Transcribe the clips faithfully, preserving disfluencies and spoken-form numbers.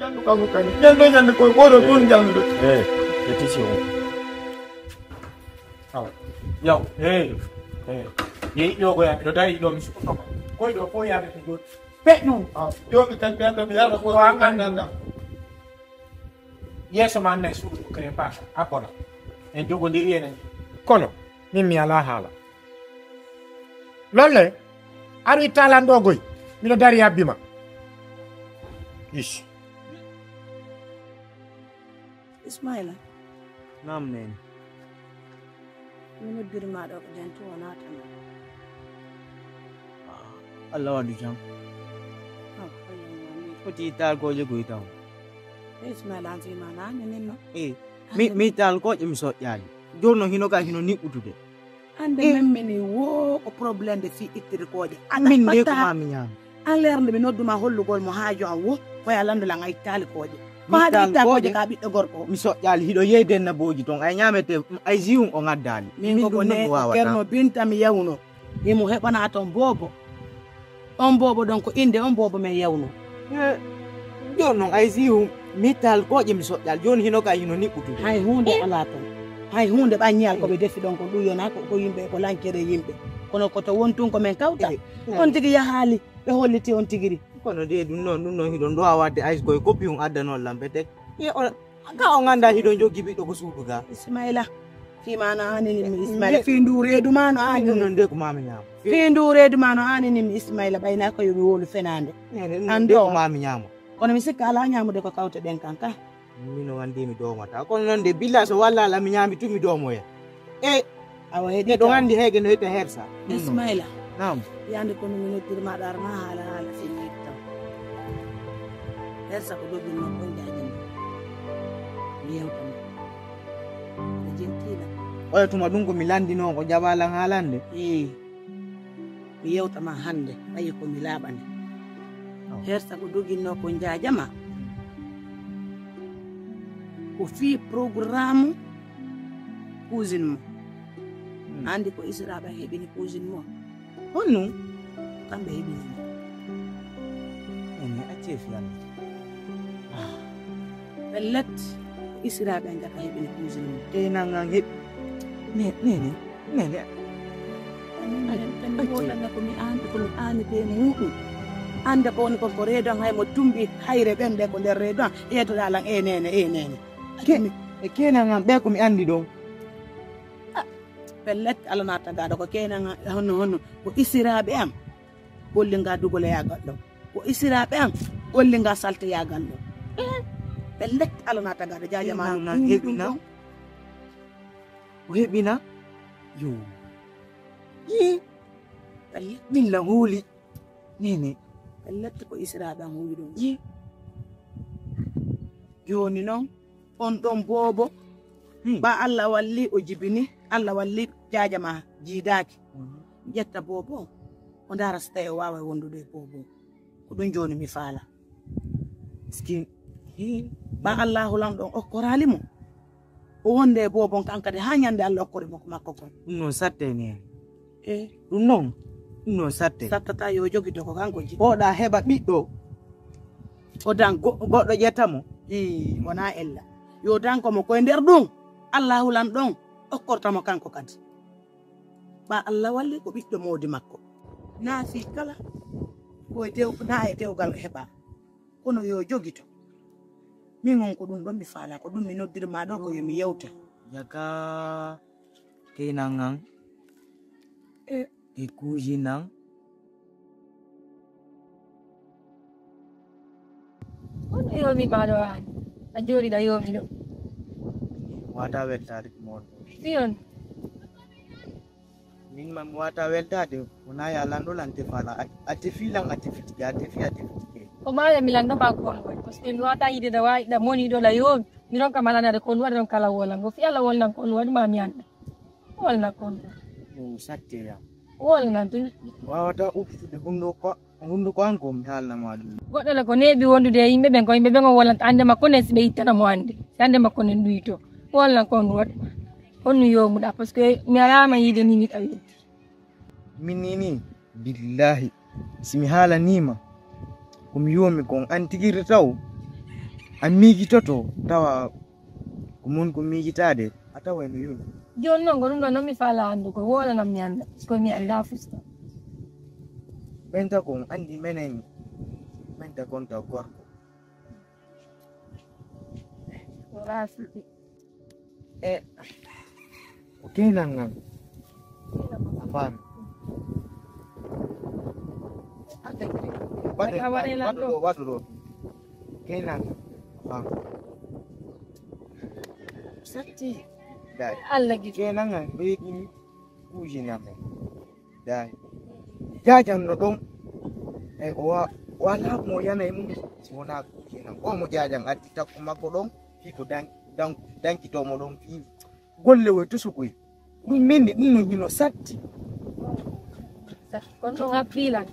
Jandu kam kadi. Jandu, jandu ko ɓoɗo ɗum jandu. Eh, eti si o. Awa. Yaw, hey, hey. Yeyi ɗo ko ya, ɗo dari ɗo mi suɓo. Koy ɗo ko ya ɓe ko. Pe ɗum. Ah, yo ɓe tan ɓe mi yara ko an an an. Yeso ma ne suɓo kare pa. Akola. En jogo ndi yene. Kono, min mi ala hala. Lolle, aru ittalan ɗo goy. Miɗo dari abbi ma. Ish. Ismaila, Naam, neene. Mi noddiri ma ɗo ko jantu wona tan. Allah waɗu jam. Ha, ko yamma mi. Foti taalkooje goy taw. Ismaila an fima na ni ninno. Eh, mi mi taalkooje mi soƴƴaali. Jooni noon hino ka hino niɓɓutude. Ande Eh. men mini wo ko problème de fi ittiri kooje. Min de ko Ata- maa mi ñaama. An leerde mi nodduma hollugol mo haaju an wo. Ko ya landulan a ittaali kooje. Ko Mi haaju itta taalkooje. Kooje ka ɓiɗɗo gorko. Mi soƴƴaali hiɗo yeydena booji toon ay ñaamete ay ziyum o ngaddaali. Min ko ko ɗum ne ɗum wawata. Kerno binta mi yawno. Himo heɓana ton boobo. On boobo ɗon ko innde on boobo men yawno. Eh, jooni noon ay ziyum mi taalkooje mi soƴƴaali jooni hino ka hino niɓɓutude. Hay huunde alaa ton. Hay huunde ɓanñiyal ko ɓe defi ɗon ko ɗum yona ko ko yimɓe ko lancere yimɓe. Kono ko to wontun ko men kawta. Eh, On tigi yahaali ɓe holliti on tigiri. Kono de ɗum noon ɗum noon hiɗon ɗowa wadde ay koye kopi on addanol lam betek. Ye o ka o ganda hiɗon joggi ɓiɗɗo ko suudu ga. Ismaila. Fima no anini mi Ismaila. Fi ndu reedu ma no Ɗum anini. Noon de ko mami ñaama. Fi ndu reedu ma no anini mi Ismaila ɓayna ko yomi wolu fenande. An Ande do. Ko mami ñaama. Kono mi sikka ala ñamude ko kawte ɗen kan ka. Mino wandi mi domata kono noon de billa so wallala mi ñaami tun mi domoya. E Awa e heɗi ɗo andi heege no wiyete hersa. Ismaila. Naam. Yande kono mi noddiri ma ɗar ma haala haala fi yittam. Hersa ko doginno kon jajama. Mi yewtama. Ko jentila. Oya tuma ɗum ko mi landino ko jabalan haalande. Ii. Mi yewtama hannde ɓayi ko mi laaɓani. Hersa ko doginno ko njaajama. Ko fii programme cousine mo. Anndi ko Isra ɓen heɓini cousine mo. Honno? Kamɓe heɓini mo. Ene accee fiyande. Pellet ko Isra ɓen jaka heɓini cousine mo. Te nangan heɓi. Ne ne ne ne ne. Kani wotana ko mi an ko mi anete muɗum. Ande ko woni kon ko reedo an hay mo tumbi hayre ɓen ɓe ko nder reedo an. Yetoɗa lan e nene e nene. Ke e kenan an ɓe ko mi andi ɗon. Pellet ala na tagaɗo ko kenan an honno honno ko isiraɓe am. Gollinga dugoleyagal ɗo ko isiraɓe am. Gollinga salteyagal ɗo. Pellet ala na tagaɗo jajama. Kenan an heɓina. O heɓina. Yo. Yi. Pellet. Min lan huuli. Nene. Pellet ko isiraɓe am huwi ɗum. Yi. Joni noon on ɗon boobo. Ba Allah walli o jibini Allah walli jajama jiidaaki. Ƴetta boobo o ndaara so tawi o waaway wondude e boobo. Ko ɗum joni mi faala. Skin. Ba Allahu lan ɗon okkoraali mo. O wonde e boobon kan kadi haa ñande Allah okkori mo ko makko kon. Ɗum noon satte ni. E Ɗum noon. Ɗum noon satte. Sattata yo jogito ko kanko ji. Oɗa heɓa ɓiɗɗo. O dan Go- goɗɗo ƴetta mo. Ii wona ella. Yo danko mo koye nder ɗum. Allahu lan ɗon okkorta mo kanko kadi. Ba Allah walli ko ɓiɗɗo moodi makko. Na fii kala ko e dew na e dewgal heɓa. Kono yo jogito. Min on ko ɗum ɗon mi faala ko ɗum mi noddiri ma ɗo ko yo mi yewta. Jaka. Kenan an. E E kuuji nan. Kono yomi maɗo an a jooɗiɗa yomi ɗo. Wata weltaade ko moon. Siyon. Min ma mi wata weltaade. Wona ya lanɗo lan tefala. A tefi lan a tefitike a tefi a tefitike. Ko maɗa mi lanɗo ma kon waɗi parce que mi wata yiɗeɗa waɗiɗa moniɗo la yomi. Mi ronka malanade kon waɗi ron kala wolango fi allah wolnan kon waɗi ma mi anɗa. Wolna kon. Ɗum satte yam. Wolnan tun. Wawata udditude hunduko hunduko an ko mi haalna ma ɗum. Goɗɗo le ko neeɓi wondude e yimɓe ɓen ko yimɓe ɓen o wolnata annde makko nden si ɓe ittana mo annde si annde makko nden ɗuyto. Wolnan kon waɗi. Honno yomuɗa parce que mi alama yiide ni miɗa weddi. Min ni ni billahi si mi haalaniima ko mi yoomi kon an tigirde taw. A miijitoto tawa ko mon ko miijitaade, a tawa eno yoni. Jooni noon ko ɗum ɗo noon mi faalaa anndu ko woolanam mi annda ko mi anndaa fusta. Ɓen taw ko on anndi menen, ɓen taw kon taw gorko. Wala siki. E ko keynal ngal. A faami. Waɗu ɗo, waɗu ɗo. Keynal ngal. A faami. Satti. Day. Allah gidi. Keynal ngal ɓeydini kuujinam en. Day. Jaajan no ɗon. Eyi o wa o alaa mo yana e mum si wonaa kuujinam. O mo jaajan addi takko makko ɗon fii ko dan dan dankitoo mo ɗon fii golle woy tosokoy. Ɗum menni ɗum no hino satti. Kono ɗum a fiilan.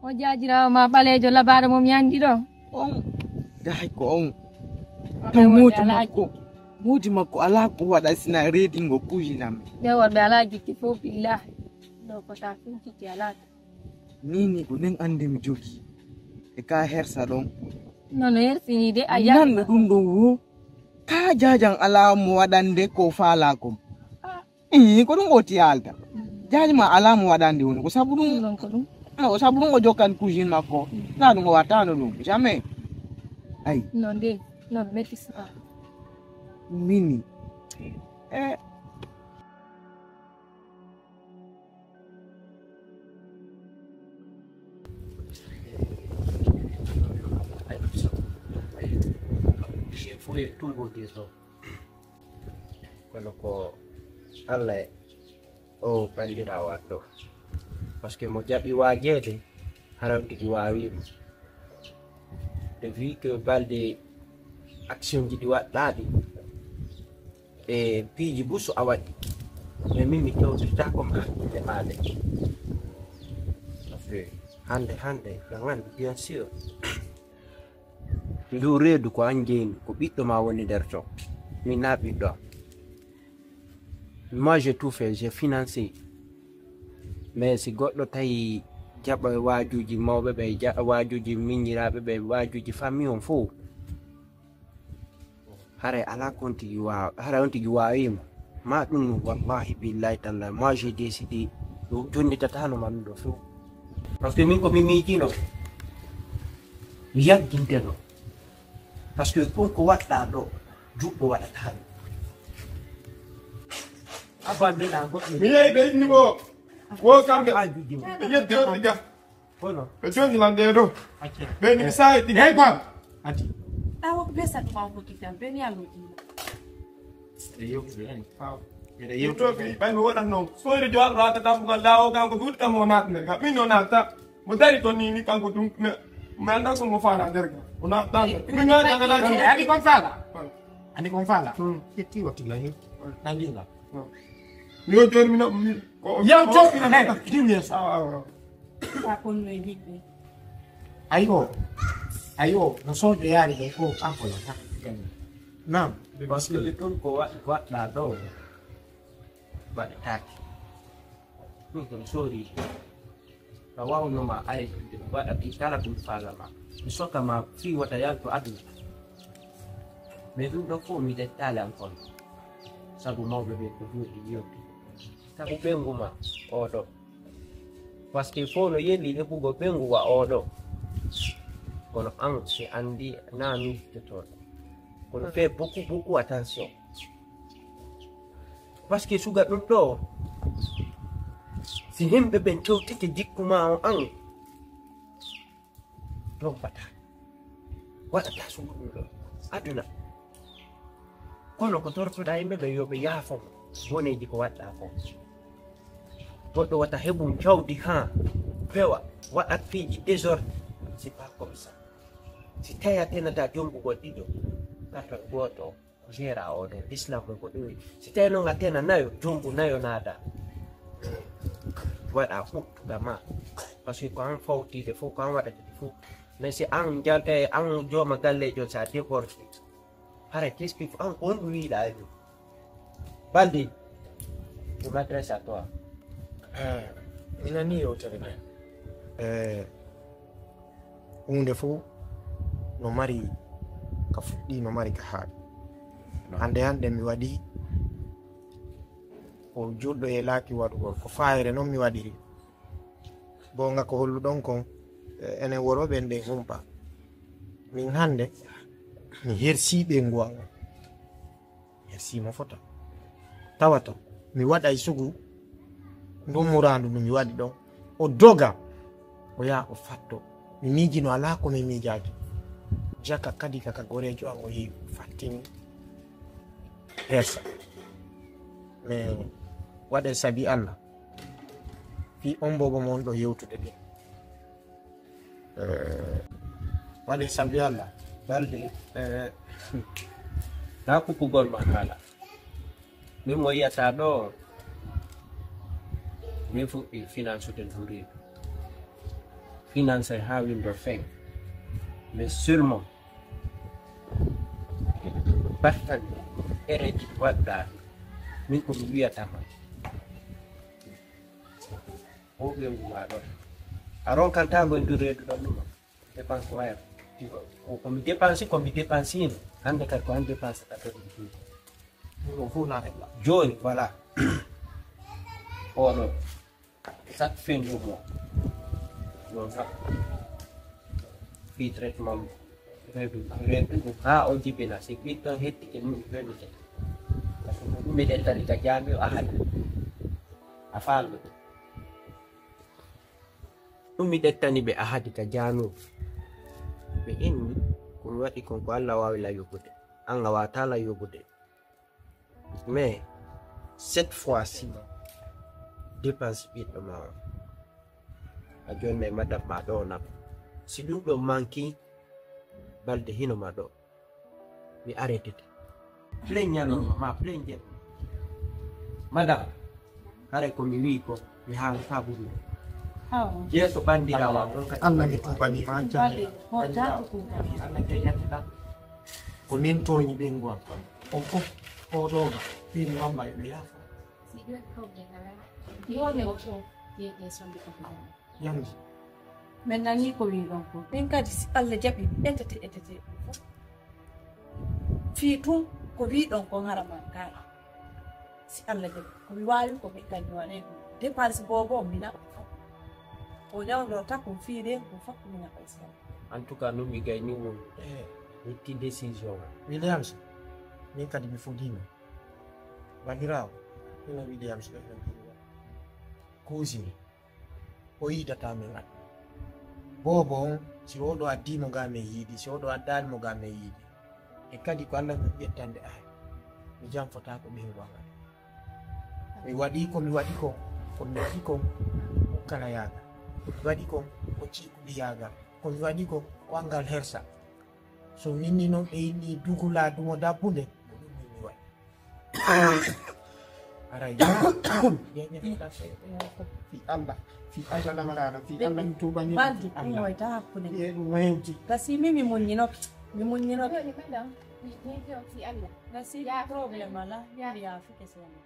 O jaajiraawo ma ɓaleejo labaaɗo mo mi anndi ɗo. On dahay ko on. Taw moodi makko moodi makko alaa ko waɗa sina reedingo kuujinam. Nde worɓe alaa jikki fof billahi. Ɗo kota finciti alaa. Nini ko nden anndi mi jogii e ka hersa ɗon. Nono hersini de a nanɗo ɗum ɗon wo ka jaajan alaa mo waɗande ko faalaa kon. Ii ko ɗum o tiyalta. Jaaji ma alaa mo waɗande woni ko sabu ɗum. Ɗum ɗon ko ɗum. Ko sabu ɗum o jokkan cuisine makko. Na ɗum o wattano ɗum jamais. Ay. Non de non métis. Mini. E Foye tumbodir ɗo kono ko allah e o bandirawo addo. Parce que mo jaɓi waajeede haran tigi waawima. De vu que balde action ji ɗi waɗɗaɗi e piiji busu a waɗi, mais min mi tewtirtako ma hakkille maɗe. Parce que hande hande na gandi bien sûr ndu reedu ko an jeyni ko ɓiɗɗo ma woni nder ton. Min na ɓiɗɗo am. Moi je tout fait je financé. Mais si goɗɗo tawi jaɓa waajuji mawɓe ɓe, waajuji miñiraaɓe ɓe, waajuji famille on fof, haray alaa ko on tigi waawa haray on tigi waawima. Ma ɗum ɗum wallahi billahi tallahi moi j'ai décidé ɗum jonnitatano ma ɗum ɗo few. Parce que min ko mi miijino mi yagginteno. Parce que ɗum ko waɗɗa ɗo juɗɗo waɗata ɗum. Abba mbiɗa goɗɗo mi yehi ɓe inni ko ko kamɓe ɓe ƴetti on ɓe ƴa kono ɓe jooɗi lan ɗee ɗo ɓe ni sahi ɗi hey quoi. Ati. Tawa ko besa ɗum aw ko kitan ɓe ni allo ɗi. Eɗe yewtude en. Eɗe yewtude en. Ɓay mi woɗat noon soyde jowaɗo rata dambugal lawo kanko duuɗi kam o naata nder kam min o naata. Mo dari toon ni ni kanko ɗum mi anndaa ko mo faala nder ga o naatɗaa nder mi ñaari angalaji andi kon faala. Andi kon faala ƴetti wattu lahi nanndinga. Mi o jooni mi naɓu mi ko yaw joɗɗina he diw yeeso. Ka konno e ɓiɓɓe. Ayo ayo no sojo yaari ɗo ko kanko la nam. Parce que ɗum ko waɗɗa ɗo waɗataake. Ɗum ɗon soori a wawnoma aritude waɗa ɗi kala ɗum faalama mi sokka ma fii wata yaltu aduna. Mais ɗum ɗo fof mi lettaali an kono sabu mawɓe ɓe ko duuɗi yewti sabu ɓengu ma oɗo. Parce que fof no yeli heɓugo ɓengu wa oɗo. Kono an mi anndi na miijitotoɗo kono fais beaucoup beaucoup attention. Parce que suga ɗum ɗo si himɓe ɓen tewtike jikku ma o an dombata waɗata suga ɗum ɗo aduna. Kono ko tortoɗa yimɓe ɓe yo ɓe yaafo woneji ko waɗɗa ko. Goɗɗo wata heɓum jawdi ha fewa waɗat piiji désordre. C'est pas comme ça. Si tawi a tenata jongugol ɗiɗo katon goto gera oɗo l'islam mum ko ɗowi. Si tawi noon a tena nayo jongu nayo naada waɗa huɓtuɗa ma. Parce que ko an fawtide fof ko an waɗata ɗi fof. Mais si an jal e an jooma gallejo sa déborde hara tespi fof an ko honɗum wiɗa e ɗum. Balde je m'adresse à toi. Ina ni yewtere nde. Huunde fof no mari Fuɗɗiima mari ka haaɗi. Hannde hannde mi waɗi ko julɗo e laaki waɗugol, ko faayre noon mi waɗiri. Goonga ko holluɗon kon, e, enen worɓe ɓen ɗen humpa. Min hannde, mi hersii ɓeyngu an on. Hersii mo fota. Tawata, mi waɗay sugu, ndun muraandu ndu mi waɗi ɗon. O doga, o yaha o fatto. Mi miijino alaa ko mi miijaaki. Jaka kadi kaka goreejo an o yehi o fattini. Hersa. Mais waɗe sabi Allah. Fii on boobo mon ɗo yewtude ɗin. Eh, waɗe sabi Allah. Balde, eh, na kuppugol ma haala. Min mo yiyata ɗo, min fuɗɗi finansude nduriiɗo. Finance haa winndo feŋ. Mais seulement, battal ereji waɗɗa, min ko mi wiyata ma. O ɓeyngu ma ɗon. A ronkanta ngo e nder reedu ɗon ɗum. Dépense waya. Ko, ko mi dépense, ko mi dépense hino. Hannde kadi ko an dépense ka to ɗum. Ɗum fof na heɓa. Jooni, voilà. Oɗo. Chaque fin de mois. Ɗon sax. Fii traitement. Reedu, reedu ɗum. Haa o jibina. Si ɓiɗɗo hettike ɗum, reedu te. Par ce que ɗum mi ɗettani ka jaami o ahadi. A faalɗo. Ɗum mi ɗettani ɓe ahadi ka jaami. Ɓe inni, ko mi waɗi kon ko Allah waawi la yoɓude. An a waawataa la yoɓude. Mais, cette fois-ci, dépense ɓiɗɗo ma o. A jonna e madame ma ɗo o nafa. Si ɗum ɗo manki, balde hino ma ɗo. Mi arrêtete. Plein ñalorma, ma plein jeɗɗo. Madame, haray ko mi wi'i ko, mi haalataa ɓuri ɗum. Awa. Yeeso banndiraawo am, on kadi Allah mi tuubanii ma, jannde. Balde, hoota ko ɗum. Allah jeƴƴata. Ko min tooñi ɓeyngu am. On fof, o ɗo ma, fii mi wamba e ɓe yaafa. Si ɗum ko ɓe kala, yo ɓe o to, ye ɓe sombi ko ɓe. Yamji. Min nanii ko wiiɗon ko. Min kadi, si Allah jaɓi, etete, etete. Fii tun, ko wiiɗon kon hara man kaala. Si Allah jaɓi, ko mi waawi ko min kadi mi waɗay ɗum. Dépense boobo, mi naɓa. O ñawndorta kon fii reen kon fof ko mi naɓa, si Allah. En tout cas, non mi gayni won. Eh. Itti décision. Williams, min kadi mi fuɗiima. Banndiraawo, ina Williams ɗo, ina Williams. Cousine. O yiidataa min aduna. Boobo on, si oɗo addii mo ga min yiidi, si oɗo addaali mo ga min yiidi. E kadi ko Allah min ƴettande ahay. Mi janfotaako ɓeyngu am. Mi waɗii ko mi waɗi kon, ko mi waɗi kon, o kala yaagal. Ko mi waɗi kon, o ciikuɗi yaagal. Ko mi waɗi kon, o anngal hersa. So min ni noon ɓe inni dugula dumo dabbunde, ko ɗum min mi waɗi. Aray. Fi Allah. Fi Allah lamarano. Fi Allah mi tuubanii. Baldi, ɗum woyta hakkunde. Ɗum hewti. Kasi mi, mi muññinoke. Mi muññinoke. Kasi problème ala. Ya fi kese wala.